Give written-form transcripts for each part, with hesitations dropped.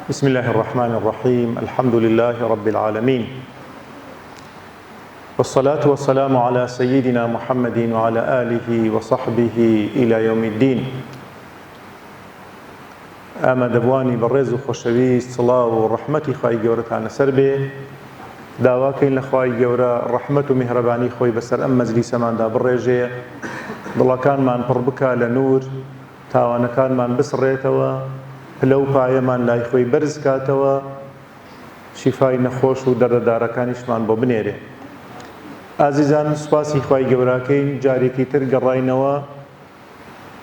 بسم الله الرحمن الرحيم الحمد لله رب العالمين والصلاة والسلام على سيدنا محمد وعلى آله وصحبه إلى يوم الدين ئامادەبوانی بەڕێز و خۆشەویست سڵاو و ڕەحمەتی خوای گەورەتان لەسەر بێ داواکەین لە خوای گەورە ڕەحمەت و میهرەبانی خۆی بەسەر ئەم مەجلیسەماندا بڕێژێ دڵەکانمان پڕ بکا لە نور تاوانەکانمان بسڕێتەوە پلە و پایەمان لای خۆی بەرز کاتەوە شیفای نەخۆش و دەردەدارەکانیشمان بۆ بنێرێ. ئازیزان سوپاسی خوای گەوراکەین جارێکی تر گەڕاینەوە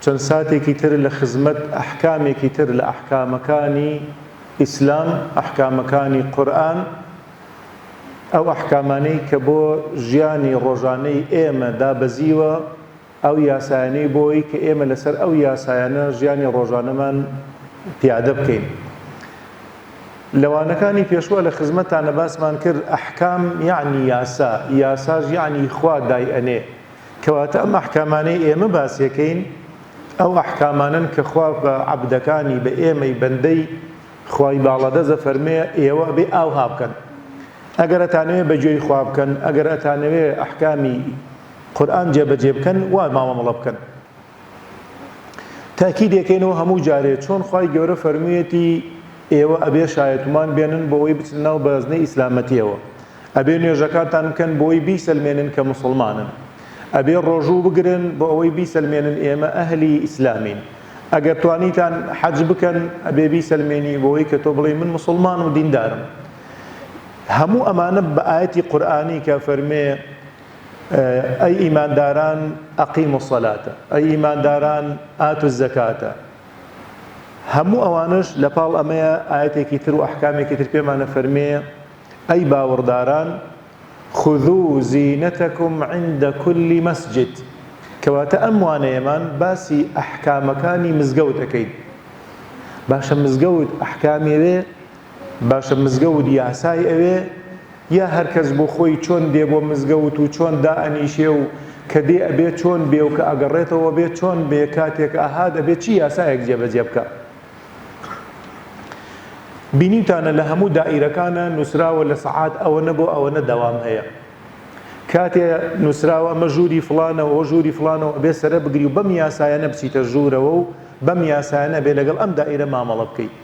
چەند ساتێکی تر لە خزمەت ئەحکامێکی تر لە ئەحکامەکانی ئیسلام ئەحکامەکانی قورئان ئەو ئەحکامانەی کە بۆ ژیانی ڕۆژانەی ئێمە دابەزیوە ئەو یاسایانەی بۆی کە ئێمە لەسەر ئەو یاسایانە ژیانی ڕۆژانەمان پیادە بکەین. لە وانەکانی پێشووە لە خزمەتتانە باسمان کرد ئەحکام یەعنی یاسا، یاساش یەعنی خوا دایئەنێ. کەواتە ئەم ئەحکامانەی ئێمە باسیەکەین ئەو ئەحکامانەن کە خوا بە عەبدەکانی بە ئێمەی بەندەی خوای باڵادەست ئەفەرمێ ئێوە ئەبێ ئاوها بکەن. ئەگەر ئەتانەوێ بە گوێی خوا بکەن، ئەگەر ئەتانەوێ ئەحکامی قورئان جێبەجێ بکەن وا مامەڵە بکەن. تاکیدێکەینەوە هەموو جارێ چۆن خوای گەورە فەرموویەتی ئێوە ئەبێ شایەتومان بێنن بۆ ئەوەی بچنە ناو بازنەی ئیسلامەتیەوە ئەبێ نوێژەکانتان بکەن بۆی بیسەلمێنن کە موسڵمانن ئەبێ ڕۆژوو بگرن بۆ ئەوەی بیسەلمێنن ئێمە ئەهلی ئیسلامین ئەگەر توانیتان حەج بکەن ئەبێ بیسەلمێنی بۆی کە تۆ بڵێ من موسڵمان و دیندارم هەموو ئەمانە بە ئایەتی قورئانی کە فەرمێ ئەی ئیمانداران اقیموا الصلاة، ئەی ئیمانداران آتوا الزکاة، هەموو ئەوانەش لە پاڵ ئەمەیە ئایەتێکی تر و ئەحکامێکی تر پێمان ئەفەرمێ ئەی باوەڕداران خذوا زینتکم عند کل مسجد، کەواتە ئەم وانەیەمان باسی ئەحکامەکانی مزگەوت ئەکەین. باشە مزگەوت ئەحکامی ئەوێ؟ باشە مزگەوت یاسای ئەوێ؟ یا هەر کەس بۆ خۆی چۆن دێ بۆ مزگەوت و چۆن دائەنیشێ و کە دێ ئەبێ چۆن بێ و کە ئەگەڕێتەوە بێ چۆن بێ کاتێک ئەهات ئەبێ چی یاسایەک جێبەجێ بکا؟ بینیوتانە لە هەموو دائیرەکانە نووسراوە لە سەعات ئەوەنە بۆ ئەوەنە دەوام هەیە کاتێ نووسراوە ئەمە ژووری فڵانە و ژووری فڵانە و ئەبێ سەرە بگری و بەم یاسایانە بچیتە ژوورەوە و بەم یاسایانە بێ لەگەڵ ئەم دائیرە مامەڵە بکەیت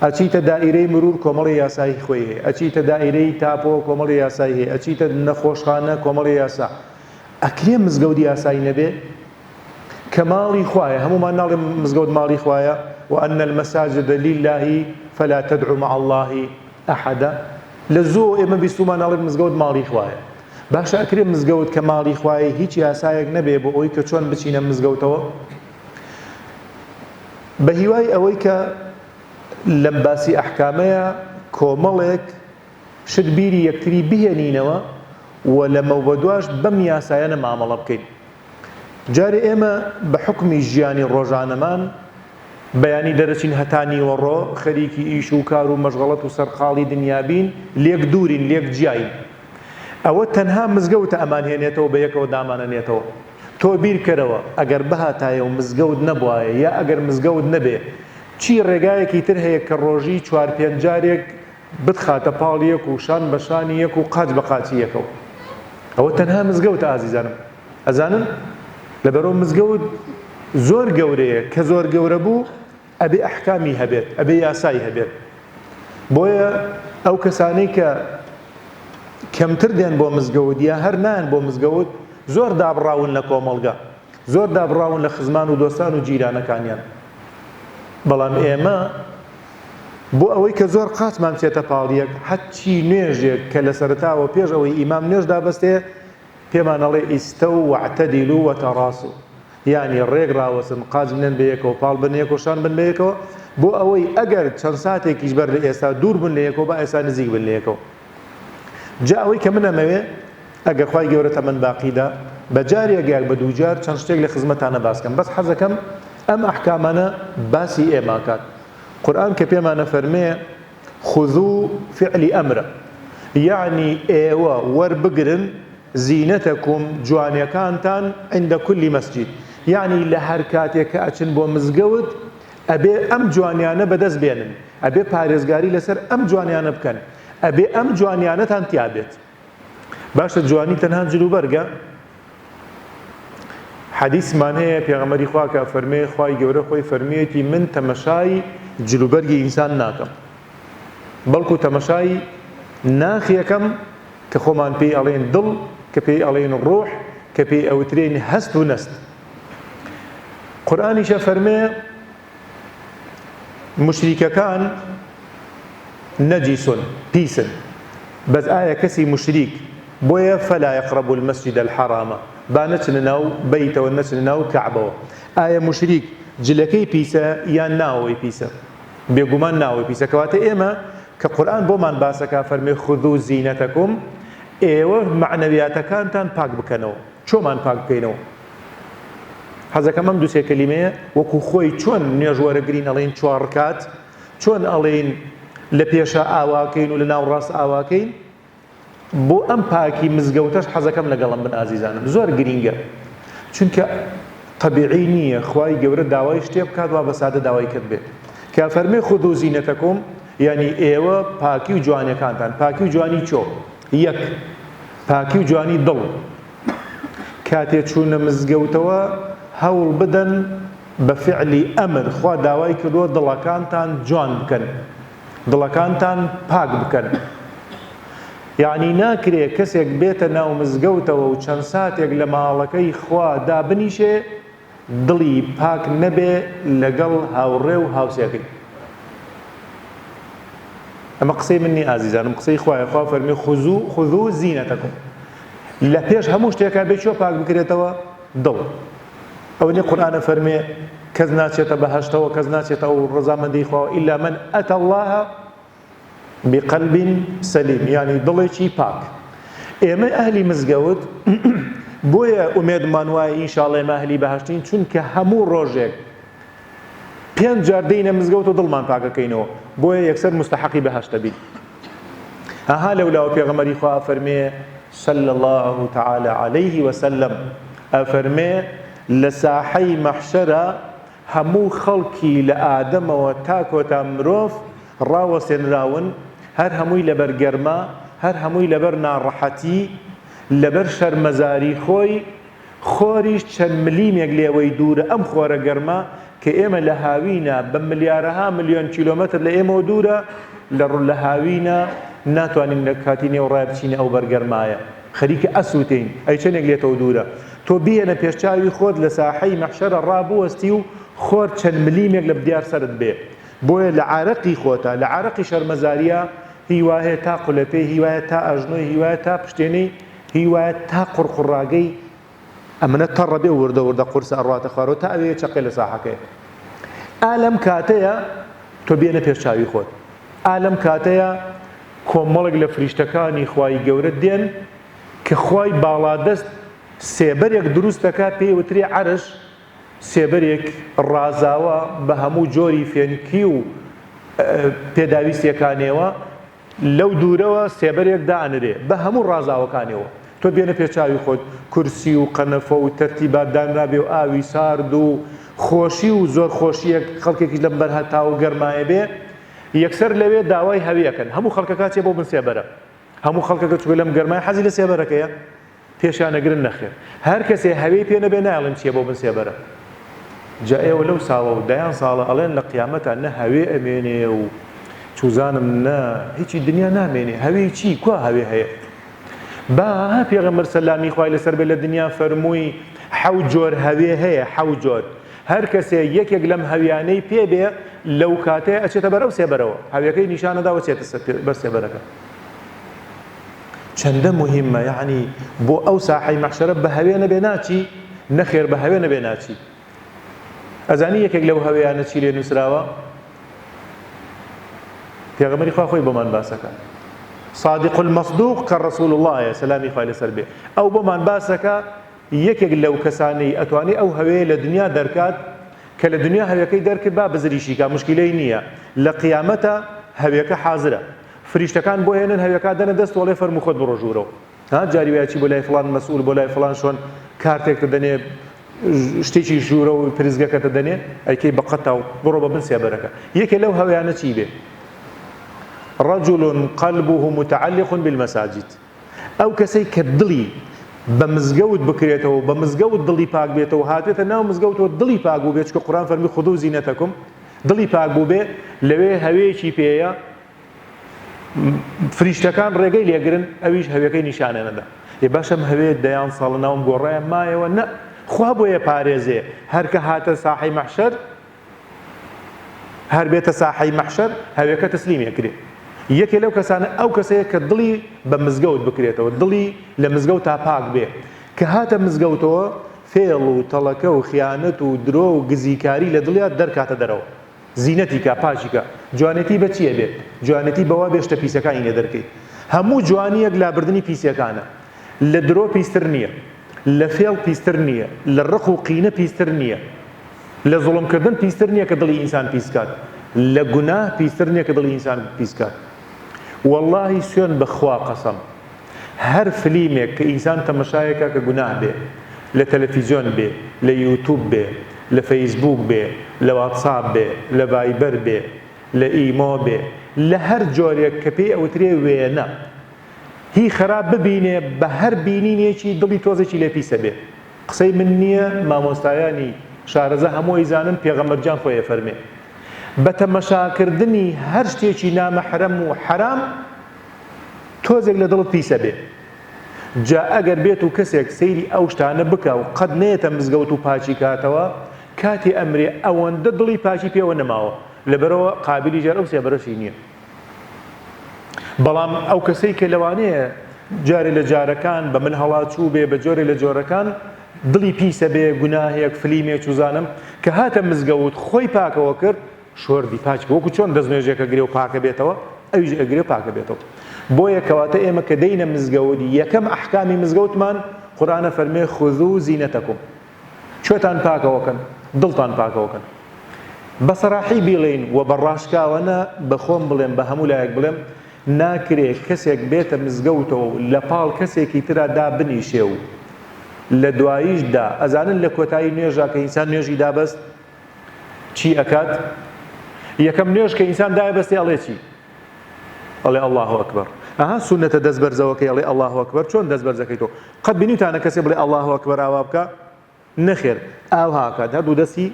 ئەچیتە دائیرەی مرور کۆمەڵی یاسایی خۆی هەیە، ئەچیتە دائیرەی تاپۆ کۆمەڵی یاسای هەیە، ئەچیتە نەخۆشخانە کۆمەڵی یاسا. ئەکرێ مزگەوت یاسای نەبێ؟ کە ماڵی خوایە، هەموومان ناڵێن مزگەوت ماڵی خوایە، وان المساجد للە فلا تدعوا مع اللە احدا، لە زۆ ئێمە بیستوومان ئەڵێن مزگەوت ماڵی خوایە. باشە ئەکرێ مزگەوت کە ماڵی خوایە هیچ یاسایەک نەبێ بۆ ئەوەی کە چۆن بچینە مزگەوتەوە؟ بە هیوای ئەوەی کە لەم باسی ئەحکامەیا کۆمەڵێک شت بیری یەکتری بهێنینەوە و لەمەوبەدواش بەم یاسایانە مامەڵە بکەین. جارێ ئێمە بە حوکمی ژیانی ڕۆژانەمان بەیانی دەرەچین هەتا نیوەڕۆ خەریکی ئیش و کار و مەشغەڵەت و سەرقاڵی دنیا بین، لێک دوورین، لێک جیاین. ئەوە تەنها مزگەوتە ئەمانهێنێتەوە بەیەکەوە دامانەنێتەوە. تۆ بیرکەرەوە ئەگەر بهاتایە و مزگەوت نەبوایە یا ئەگەر مزگەوت نەبێ چی ڕێگایەکی تر هەیە کە ڕۆژی چوار پێنج جارێک بتخاتە پاڵ یەک و شان بە شانی یەک و قاچ بە قاچی یەکەوە؟ ئەوە تەنها مزگەوتە ئازیزانم ئەزانن؟ لەبەرئەوە مزگەوت زۆر گەورەیە کە زۆر گەورە بوو ئەبێ ئەحکامی هەبێت ئەبێ یاسای هەبێت بۆیە ئەو کەسانەی کە کەمتر دێن بۆ مزگەوت یا هەر نایەن بۆ مزگەوت زۆر دابڕاون لە کۆمەڵگە زۆر دابڕاون لە خزمان و دۆستان و جیرانەکانیان بەڵام ئێمە بۆ ئەوەی کە زۆر قاچمان بچێتە پاڵیەک هەرچی نوێژێک کە لە سەرتاوە پێش ئەوەی ئیمام نوێژ دابەستێ پێمان ئەڵێ استو واعتدلوا وتراصوا یانی ڕێک ڕاوەستن قاچ بنێن بە یەکەوە پاڵ بن یەکەوە شان بن بە یەکەوە بۆ ئەوەی ئەگەر چەند ساتێکیش بەر لە ئێستا دوور بن لە یەکەوە با ئێستا نزیک بن لە یەکەوە جا ئەوەی کە من ئەمەوێ ئەگەر خوای گەورە تەمەن باقیدا بە جارێک یاک بە دووجار چەند شتێک لە خزمەتانە باسکەم بەس حەزەکەم ئەم ئەحکامانە باسی ئێمە کات قورئان کە پێمانە فەرمێ خذو فعلی ئەمرە یەعنی ئێوە وەربگرن زینەتەکم جوانیەکانتان عند کل مسجد یەعنی لە هەر کاتێک کە ئەچن بۆ مزگەوت. ئەبێ ئەم جوانیانە بەدەست بێنن، ئەبێ پارێزگاری لەسەر ئەم جوانیانە بکەن، ئەبێ ئەم جوانیانەتان تیا بێت. باشە جوانی تەنها جلوبەرگە؟ حەدیسمان هەیە پێغەمبەری خوا کە فەرمێ خوای گەورە خۆی فەرمیەتی من تەمەشای جلوبەرگی ئینسان ناکەم بەڵکو تەمەشای ناخیەکەم کە خۆمان پێی ئەڵێن دڵ کە پێی ئەڵێن ڕۆح کە پێی ئەوترێن هەست و نەست قورئانیشە فەرمێ مشریکەکان نەجیسون پیسن بەس ئایا کەسی مشریک بۆیە فلا يقربوا المسجد الحرام با نەچنە ناو بەیتەوە نەچنە ناو کەعبەوە ئایا مشریک جلەکەی پیسە یان ناوەوەی پیسە بێگومان ناوەوەی پیسە کەواتە ئێمە کە قورئان بۆمان باسەکا فەرمێ خذوا زینەتەکم ئێوە مەعنەویاتەکانتان پاک بکەنەوە چۆمان پاک بکەینەوە حەزەکەم ئەم دوسێ کەلیمەیە وەکو خۆی چۆن نوێژ وەرەگرین ئەڵێین چوار ڕکات چۆن ئەڵێین لە پێشا ئاواکەین و لە ناوڕاست ئاواکەین بۆ ئەم پاکی مزگەوتەش حەزەکەم لەگەڵم بن ئازیزانم زۆر گرینگە چونکە تەبیعی نییە خوای گەورە داوای شتێ بکات وا بە سادە داوای کرد بێت کە فەرمی خذوا زینەتەکم یعنی ئێوە پاکی و جوانیەکانتان پاکی و جوانی چۆ یەک پاکی و جوانی دڵ کاتێ چوونە مزگەوتەوە هەوڵ بدەن بە فعلی ئەمر خوا داوای کردووە دڵەکانتان جوان بکەن دڵەکانتان پاک بکەن یعنی ناکرێ کەسێک بێتە ناو مزگەوتەوە و چەند ساتێک لە ماڵەکەی خوا دابنیشێ دڵی پاک نەبێ لەگەڵ هاوڕێ و هاوسێکەی ئەمە قسەی من نی ئازیزانم قسەی خوایە خوا فەرمی خذوا خذوا زینەتەکم لە پێش هەموو شتێکا بێ چۆ پاک بکرێتەوە دڵ ئەوە نیە قورئانە فەرمێ کەس ناچێتە بەهەشتەوە کەس ناچێتە ئەو ڕەزامەندی خواوە ئیلا من ئەتە الله بقلب سلیم یعنی دڵێکی پاک ئێمە ئەهلی مزگەوت بۆیە ئومێدمان وایە ئینشاڵڵە ئێمە ئەهلی بەهەشتین چونکە هەموو ڕۆژێک پێنج جار دێینە مزگەوت و دڵمان پاکەکەینەوە بۆیە یەکسەر مستحەقی بەهەشتە بین ئەها لەولاوە پێغەمبەری خوا ئەفەرمێ صلی الله تعالی علیه وسلم ئەفەرمێ لە ساحەی مەحشەرە هەموو خەڵکی لە ئادەمەوە تا کۆتا مرۆڤ ڕاوەستێنراون هەر هەمووی لەبەر گەرما هەر هەمووی لەبەر ناڕەحەتی لەبەر شەرمەزاری خۆی خۆریش چەند ملیمێک لێوەی دوورە ئەم خۆرە گەرمە کە ئێمە لە هاوینە بە ملیارەها ملیۆن کیلۆمەتر لە ئێمەوە دوورە لە ڕ لە هاوینە ناتوانین لە کاتی نێوڕای بچینە ئەو بەر گەرمایە خەریکە ئەسووتێین ئەی چەندێک لێتەوە دوورە تۆ بیهێنە پێش چاوی خۆت لە ساحەی مەحشەرە ڕابوەستی و خۆر چەند ملیمێک لە دیار سەرت بێ بۆیە لە عارەقی خۆتا لە عارەقی شەرمەزاریە هی وایە تا قولەپێی هی وایە تا ئەژنۆی هی وایە تا پشتێنەی هی وایە تا قوڕقوڕاگەی ئەمنە تەڕە بێ وردە وردە قورسە ئەڕواتە خوارەوە تا ئەوێ چەقێ لە ساحەکەی ئا لەم کاتەیە تۆ بێنە پێش چاوی خۆت ئا لەم کاتەیە کۆمەڵێک لە فریشتەکانی خوای گەورە دێن کە خوای باڵادەست سێبەرێک دروست دەکات پێی وترێ عەرش سێبەرێک ڕازاوە بە هەموو جۆری فێنکی و پێداویستیەکانیەوە لەو دوورەوە سێبەرێک دائەنرێ بە هەموو ڕازاوەکانیەوە تۆ بێنە پێش چاوی خۆت کورسی و قەنەفە و تەرتیبات دانرابێ و ئاوی سارد و خۆشی و زۆر خۆشیەک خەڵکێکیش لەم بەر هەتاو و گەرمایە بێ یەکسەر لەوێ داوای هەویەکەن هەموو خەڵکەکە چێ بۆ بن سێبەرە هەموو خەڵکەکە چونکە لەم گەرمای حەزی لە سێبەرەکەیە پێشیان ئەگرن نەخێر هەر کەسێ هەوێی پێ نەبێ نایەڵێن چیە بۆ بن سێبەرە جا ئێوە لەو ساوە و دەیان ساڵە ئەڵێن لە قیامەتا نە هەوێ ئەمێنێ و چوزانم نە هیچی دنیا نامێنێ هەوێی چی کوا هەوێ هەیە با ها پێغەمبەر سەلامی خوای لەسەر بێ لە دنیا فەرمووی حەو جۆر هەوێ هەیە حەو جۆر هەر کەسێ یەکێک لەم هەویانەی پێ بێ لەو کاتەیە ئەچێتە بەر ئەو سێبەرەوە هەوێکەی نیشانەدا وەچێتە بەر سێبەرەکە چەندە موهیمە یەعنی بۆ ئەو ساحەی مەحشەرە بە هەوێ نەبێ ناچی نەخێر بە هەوێ نەبێ ناچی ئەزانی یەکێک لەو هەوێیانە چی لێ نووسراوە پێغەمبەری خوا خۆی بۆمان باسەکە صادق المصدوق کە رسول الله سەلامی خوای لەسەر بێ ئەو بۆمان باسەکە یەکێک لەو کەسانەی ئەتوانێ ئەو هەوێ لە دنیا دەرکات کە لە دنیا هەوێکەی دەرکرد با بزریشی کا مشکیلەی نییە لە قیامەتە هەوێکە حازرە فریشتەکان بۆ هێنن هەوێکا دەنە دەست وەڵێ فەرموو خۆت بڕۆ ژوورەوە ها جاری وایە چی بۆ لای فڵان مەسئول بۆ لای فڵان شۆن کارتێک دەنێ شتێکی ژوورەوە پرسگەکەتە دەنێ ئەیکەی بە قەتا و بڕۆ بە بن سێبەرەکە. یەکێ لەو هەویانە چی بێ؟ رجل قلبه متعلق بالمساجد ئەو کەسەی کە دڵی بە مزگەوت بکرێتەوە بە مزگەوت دڵی پاک بێتەوە هاتێتە ناو مزگەوتەوە دڵی پاک بوو بێ چونکە قورئان فەرمی خذوا زینەتەکم دڵی پاک بوو بێ لەوێ هەوێکی پێیە فریشتەکان ڕێگەی لێگرن ئەویش هەوێکەی نیشانە نەدا ئێ باشم هەوێ دەیان ساڵ ناوم گۆڕایە مایەوە نە خوا بۆیە پارێزێ هەرکە هاتە ساحەی مەحشەر هەر بێتە ساحەی مەحشەر هەوێکە تەسلیمی ئەکرێ. یەکێ لەو کەسانە ئەو کەسەیە کە دڵی بە مزگەوت بکرێتەوە، دڵی لە مزگەوتا پاک بێ. کە هاتە مزگەوتەوە فێڵ و تەڵەکە و خیانەت و درۆ و گزیکاری لە دڵیا دەرکاتە دەرەوە. زینەتی کا، پاکی کا. جوانێتی بە چی ئەبێ؟ جوانێتی بەوە بێ شتە پیسەکانی لێ دەرکەی. هەموو جوانییەک لابردنی پیسیەکانە. لە درۆ پیستر نییە. لە فێڵ پیستر نییە. لە ڕق و قینە پیستر نییە. لە زوڵم کردن پیستر نیە کە دڵی ئینسان پیس کات لە گوناه پیستر نیە کە دڵی ئینسان پیس کات وەڵاهی سوێن بە خوا قەسەم هەر فلیمێک کە ئینسان تەمەشایەکە کە گوناه بێ لە تەلەفیزیۆن بێ لە یوتوب بێ لە فەیسبوک بێ لە واتساپ بێ لە ڤایبەر بێ لە ئیمۆ بێ لە هەر جۆرێک کە پێی ئەوترێ وێنە هی خراپ ببینێ بە هەر بینینێکی دڵی تۆزێکی لێ پیسە بێ قسەی من نییە مامۆستایانی شارەزا هەموو ئەیزانن پێغەمبەر گیان خۆی ئەفەرمێ بە تەمەشاکردنی هەر شتێکی نامەحرەم و حەرام تۆزێک لە دڵت پیسە بێ جا ئەگەر بێت و کەسێک سەیری ئەو شتانە بکا و قەت نەیەتە مزگەوت و پاکی کاتەوە کاتی ئەمرێ ئەوەندە دڵی پاکی پێوە نەماوە لەبەرەوە قابلی ژێر ئەو سێبەرەشی نییە. بەڵام ئەو کەسەی کە لەوانەیە جارێ لە جارەکان بە من هەڵاچوو بێ بە جۆرێ لە جۆرەکان دڵی پیسە بێ گوناهێک فلیمێ چوزانم کە هاتە مزگەوت خۆی پاکەوە کرد شۆردی پاک وەکو چۆن دەست نوێژێکە گرێ و پاکە بێتەوە ئەویش ئەگرێ و پاکە بێتەوە بۆیە کەواتە ئێمە کە دەینە مزگەوت یەکەم ئەحکامی مزگەوتمان قورئانە فەرمێ خذو زینەتەکم کوێتان پاکەوە کەن دڵتان پاکەوە کەن بە سەراحی بیڵێین و بە ڕاشکاوانە بە خۆم بڵێم بە هەموو لایەک بڵێم ناکرێ کەسێک بێتە مزگەوتەوە و لە پاڵ کەسێکی ترا دابنیشێ و لە دواییشدا ئەزانن لە کۆتایی نوێژا کە ئینسان نوێژی دابەست چی ئەکات یەکەم نوێژ کە ئینسان دایبەستێ ئەڵێ چی ئەڵێ اللە اکبر ئەها سوننەتە دەست بەرزەوەکەی ئەڵێ اللە اکبر چۆن دەست بەرزەکەی تۆ قەت بینیتانە کەسێ بڵێ اللە اکبر ئاوا بکە نەخێر ئاوها ئەکات هەردوو دەستی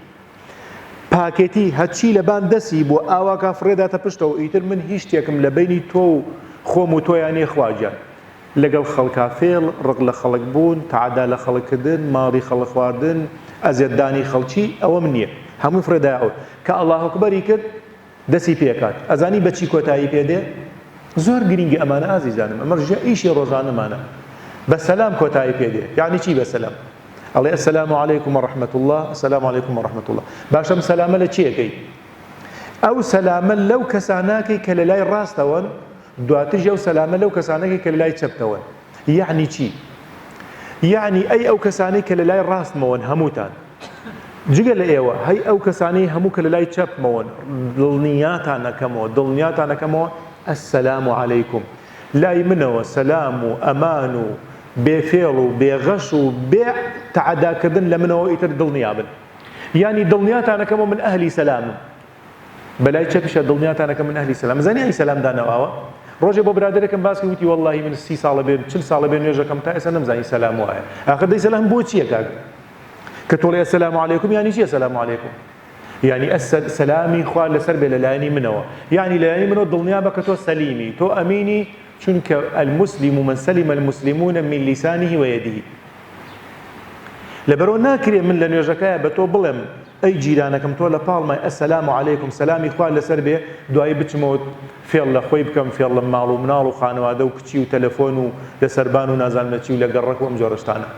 پاکێتی هەرچی لەبان دەسی بۆ ئاواکە فڕێداتە پشتەوە ئیتر من هیچ شتێکم لە بینی تۆ و خۆم و تۆیان نیە خوا گیان لەگەڵ خەڵکا فێڵ ڕق لە خەڵک بوون تەعەدا لە خەڵک کردن ماڵی خەڵک خواردن ئەزیەتدانی خەڵکی ئەوەم نییە هەمووی فڕێدایە ئەو کە اللە اکبری کرد دەسی پێکات ئەزانی بەچی کۆتایی پێ دێ؟ زۆر گرینگە ئەمانە ئازیزانم ئەمە ژە ئیشی ڕۆژانەمانە بە سەلام کۆتایی پێ دێ یعنی چی بە سەلام ئەڵێ السلام علیکم و رحمة الله السلام علیکم و رحمة الله باشە ئەم سەلامە لە چیەکەی ئەو سەلامە لەو کەساناکەی کە لە لای ڕاستەوەن دواتریش ئەو سەلامە لەو کەسانەکەی کە لە لای چەپتەوەن یعنی چی یعنی ئەی ئەو کەسانەی کە لە لای ڕاستمەوەن هەمووتان جگە لە ئێوە هەی ئەو کەسانەی هەموو کە لە لای چەپمەوەن دڵنیاتان ئەکەمەوە دڵنیاتان ئەکەمەوە السلام علیکم لای منەوە سەلام و ئەمان و بێ فێڵ و بێ غەش و بێ تەعەداکردن لە منەوە ئیتر دڵنیابن یانی دڵنیاتان ئەکەمەوە من ئەهلی سەلامم بەلای چەپیشە دڵنیاتان ئەکەم من ئەهلی سەلام زانی ئەهلی سەلام دانەواوە ڕۆژێ بۆ برادەرێکم باس کرد وتی وەڵڵاهی من سی ساڵە بێ چل ساڵە بێ نوێژەکەم تا ئێستا نەمزانی سەلام وایە ئاخر دەی سەلام بۆ چییە کاک کە تۆ ڵێ السلام علیکم یانی چیە سلام علیکم یعنی سەلامی خوا لەسەر بێ لەلایەنی منەوە یعنی لەلایەنی منەوە دڵنیا بە کە تۆ سەلیمی تۆ ئەمینی چونکە المسلم من سلم المسلمون من لسانه ويده لەبەرەوە ناکرێ من لە نوێژەکەیە بە تۆ بڵێم ئەی جیرانەکەم تۆ لە پاڵمای السلام علیکم سەلامی خوا لەسەر بێ دوایی بچمەوە فێڵ لە خۆی بکەم فێڵ لە ماڵ و مناڵ و خانەوادە و کچی و تەلەفۆن و لە سەربان و نازانم لە چی و لە گەڕەک و ئەم جۆرە شتانە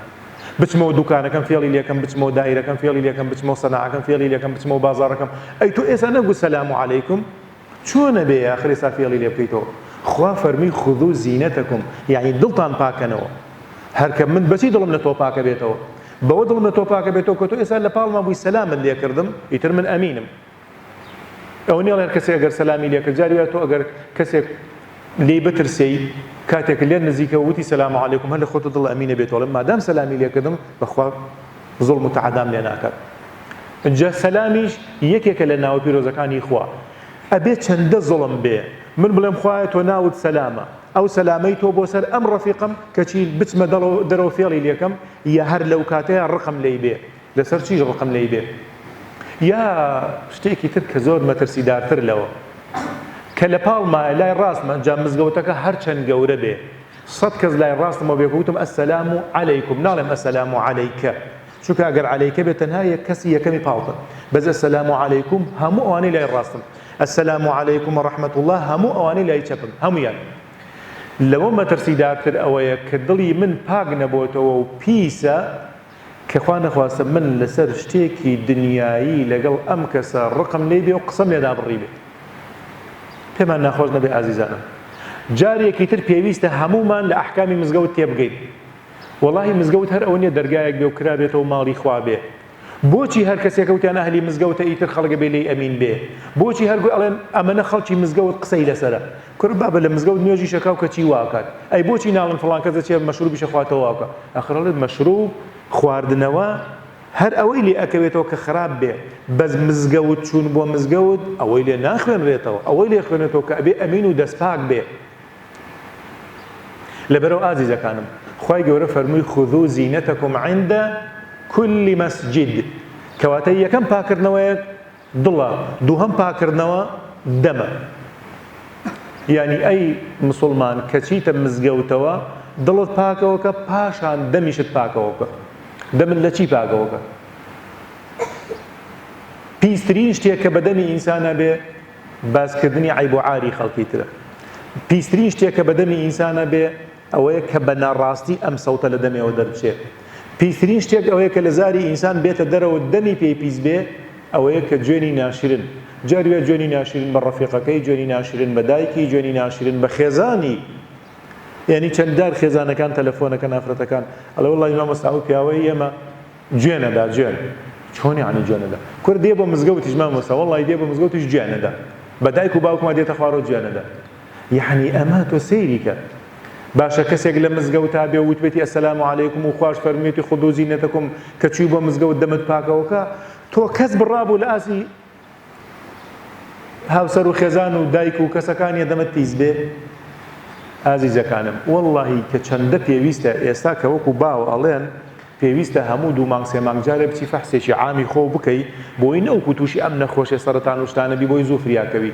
بچمەوە دوکانەکەم فێڵی لێکەم بچمەوە دایرەکەم فێڵی لێکەم بچمەوە سەناعەکەم فێڵی لێکەم بچمەوە بازاڕەکەم ئەی تۆ ئێستا نەگو سەلام عەلەیکم چۆنە بێ ئاخر ئێستا فێڵی لێ بکەیتەوە خوا فەرمی خذو زینەتەکم یعنی دڵتان پاکەنەوە هەرکە من بەچی دڵم لە تۆ پاکە بێتەوە بەوە دڵم لە تۆ پاکە بێتەوە کە تۆ ئێستا لە پاڵما بووی سەلامت لێ کردم ئیتر من ئەمینم ئەوە نیە هەر کەسێک ئەگەر سەلامی لێ کرد جاری وایە تۆ ئەگەر کەسێک لێی بترسێی کاتێک لێ نزیکە وتی سەلام علیکم هەر لە خۆتە دڵ ئەمینە بێت وەڵێ مادام سەلامی لێ کردم بەخوا زوڵم و تەعەدام لێ ناکات. جا سەلامیش یەکێکە لە ناوە پیرۆزەکانی خوا. ئەبێ چەندە زوڵم بێ من بڵێم خوایە تۆ ناوت سەلامە، ئەو سەلامەی تۆ بۆ سەر ئەم ڕەفیقەم کەچی بچمە دەرەوە فێڵی لێکەم یا هەر لەو کاتەیا ڕقم لێی بێ. لەسەر چیش ڕقم لێی بێ؟ یا شتێکی تر کە زۆر مەترسیدارتر لەوە کە لە پاڵمایە لای ڕاستمە جا مزگەوتەکە هەرچەند گەورە بێ سەت کەس لای ڕاستمەوە بێ وتم السلام علیکم ناڵێم السلام علیکە چونکە ئەگەر علیکە بێ تەنها یەک کەسی یەکەمی پاڵتە بەس السلام علیکم هەموو ئەوانەی لای ڕاستم السلام علیکم و رحمة الله هەموو ئەوانەی لای چەپم هەموویان لەوە مەترسیدارتر ئەوەیە کە دڵی من پاک نەبۆتەوە و پیسە کە خوا نەخواستە من لەسەر شتێکی دنیایی لەگەڵ ئەم کەسە ڕقم لێی بێ و قسەم لێ دابڕیبێ. پێمان ناخۆش نەبێ ئازیزانم. جارێکی تر پێویستە هەموومان لە ئەحکامی مزگەوت تێبگەین. وەڵاهی مزگەوت هەر ئەوە نیە دەرگایەک بێ و کرابێتەوە ماڵی خوا بێ. بۆچی هەر کەسێکە وتیان ئەهلی مزگەوتە ئیتر خەڵک ئەبێ لێی ئەمین بێ؟ بۆچی هەر گوێ ئەڵێن ئەمەنە خەڵکی مزگەوت قسەی لەسەرە؟ کورە بابە لە مزگەوت نوێژیش ئەکا و کەچی وا ئەکات. ئەی بۆچی ناڵێن فڵان کەس دەچێ مەشروبیش ئەخواتەوە وا بکا؟ ئاخر ئەڵێ مەشروب خواردنەوە هەر ئەوەی لێ ئەکەوێتەوە کە خراپ بێ بەس مزگەوت چوون بۆ مزگەوت ئەوەی لێ ناخوێنرێتەوە ئەوەی لێ خوێنێتەوە کە ئەبێ ئەمین و دەستپاک بێ. لەبەرئەوە ئازیزەکانم خوای گەورە فەرمووی خذو زینتکم عند کل مسجد کەواتە یەکەم پاکردنەوەیەک دڵە دووهەم پاکردنەوە دەمە یعنی ئەی مسلمان کە چیتە مزگەوتەوە دڵت پاکەوەکە پاشان دەمیشت پاکەوەکە دەمت لە چی پاکەوەکە پیسترین شتێک کە بە دەمی ئینسانە بێ باسکردنی عەیب و عاری خەڵکی ترە. پیسترین شتێک کە بە دەمی ئینسانە بێ ئەوەیە کە بە ناڕاستی ئەم سەوتە لە دەمێوە دەربچێ. پیسترین شتێک ئەوەیە کە لە زاری ئینسان بێتە دەرەوە دەمی پێی پیس بێ ئەوەیە کە جوێنی ناشرن. جاری وایە جوێنی ناشرین بە ڕەفیقەکەی، جوێنی ناشرن بە دایکی، جوێنی ناشرن بە خێزانی. یانی چەند جار خێزانەکان تەلەفۆنەکەن ئافرەتەکان ئەڵێ وەڵڵاهی مامۆستا ئەو پیاوەی ئێمە جوێن ئەدا جوێن. چۆن یەعنی جوێن ئەدا؟ کورە دێ بۆ مزگەوتیش مامۆستا وەڵڵاهی دێ بۆ مزگەوتیش جوێن ئەدا. بە دایک و باوکما دێتە خوارەوە جوێن ئەدا. یەعنی ئەمە تۆ سەیری کە. باشە کەسێک لە مزگەوتا بێ و وتبێتی السلام علیکم و خواش فەرموویەتی خذوا زینتکم کە چووی بۆ مزگەوت دەمت پاکەوە کە تۆ کەس بڕابوو لە ئاستی هاوسەر و خێزان و دایک و کەسەکانی دەمت پیس بێ ئازیزەکانم وەڵڵاهی کە چەندە پێویستە ئێستا کە وەکو باوە ئەڵێن پێویستە هەموو دوو مانگ سێ مانگ جارێ بچی فەحسێکی عامی خۆو بکەی بۆی نەوکو تووشی ئەم نەخۆشێ سەرەتان و شتانە بی بۆی زوو فریا کەوی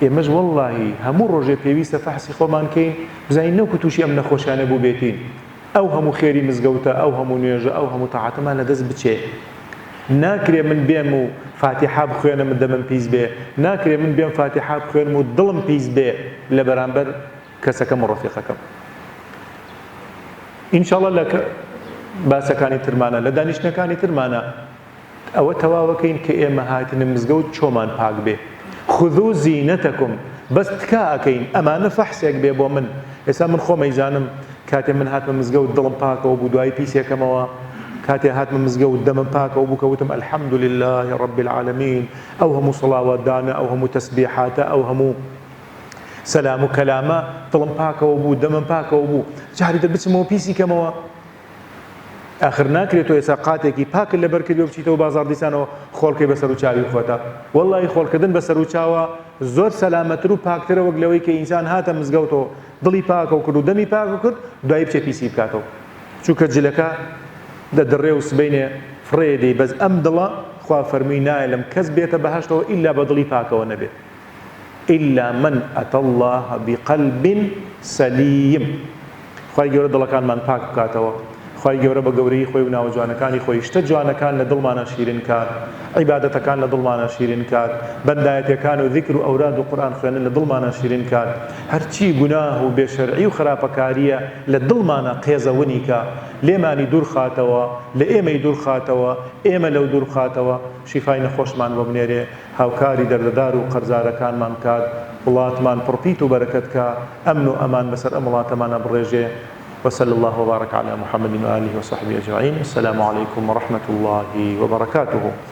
ئێمەش وەڵڵاهی هەموو ڕۆژێ پێویستە فەحسی خۆمان کەین بزانین نەوکو تووشی ئەم نەخۆشیانە بووبێتین ئەو هەموو خێری مزگەوتە ئەو هەموو نوێژە ئەو هەموو تاعەتەمان لەدەست بچێ ناکرێ من بێم و فاتیحا بخوێنم دەمم پیس بێ ناکرێ من بێم فاتیحا بخوێنم و دڵم پیس بێ لە بەرامبەر کەسەکەم و ڕەفیقەکەم ئینشاڵڵا لە باسەکانی ترمانە لە دانیشتنەکانی ترمانە ئەوە تەواوەکەین کە ئێمە هاتینە مزگەوت چۆمان پاک بێ خذو زینەتەکم بەس تکا ئەکەین ئەمانە فەحسێک بێ بۆ من ئێستا من خۆم ئەیزانم کاتێ من هاتمە مزگەوت دڵم پاکەوە بوو دوایی پیسێکەمەوە کاتێ هاتمە مزگەوت دەمم پاکەوە بوو کە وتم الحمد لله رب العالمین ئەو هەموو سڵاوات دانە ئەو هەموو تەسبیحاتە ئەو هەموو سەلام و کەلامە دڵم پاکەوە بوو دەمم پاکەوە بوو جاری تر بچمەوە پیسی کەمەوە ئاخر ناکرێت تۆ ئێستا قاتێکی پاکت لەبەر کردوە بچیتەوە بازاڕ دیسانەوە خۆڵکەی بەسەر و چاوی خۆتا وەڵڵاهی خۆڵکردن بەسەر و چاوە زۆر سەلامەتر و پاکترە وەک لەوەی کە ئینسان هاتە مزگەوتەوە دڵی پاکەو کرد و دەمی پاکەو کرد دوایی بچێ پیسی بکاتەوە چونکە جلەکە دەدڕێ و سبەینێ فڕێ دەی بەس ئەم دڵە خوا فەرمووی نایەلم کەس بێتە بەهەشتەوە ئیلا بە دڵی پاکەوە نەبێ الا من اتی اللە بقلب سلیم خوای گەورە دڵەکانمان پاک بکاتەوە خوای گەورە بە گەورەیی خۆی و ناوە جوانەکانی خۆی شتە جوانەکان لە دڵمانا شیرین کات عیبادەتەکان لە دڵمانا شیرین کات بەندایەتیەکان و ذیکر و ئەوراد و قورئان خوێندن لە دڵمانا شیرین کات هەرچی گوناه و بێ شەرعی و خراپەکاریە لە دڵمانا قێزەونی کا لێمانی دوور خاتەوە لە ئێمەی دوور خاتەوە ئێمە لەو دوور بخاتەوە شیفای نەخۆشمان بۆ بنێرێ هاوکاری دەردەدار و قەرزارەکانمان بکات، وڵاتمان پڕ پیت و بەرەکەت کا، ئەمن و ئەمان بەسەر ئەم وڵاتەمانا بڕێژێ، وصلی اللە وبارک علی محمد و آله وصحبه اجمعین، السلام علیکم ورحمة اللە وبرکاته.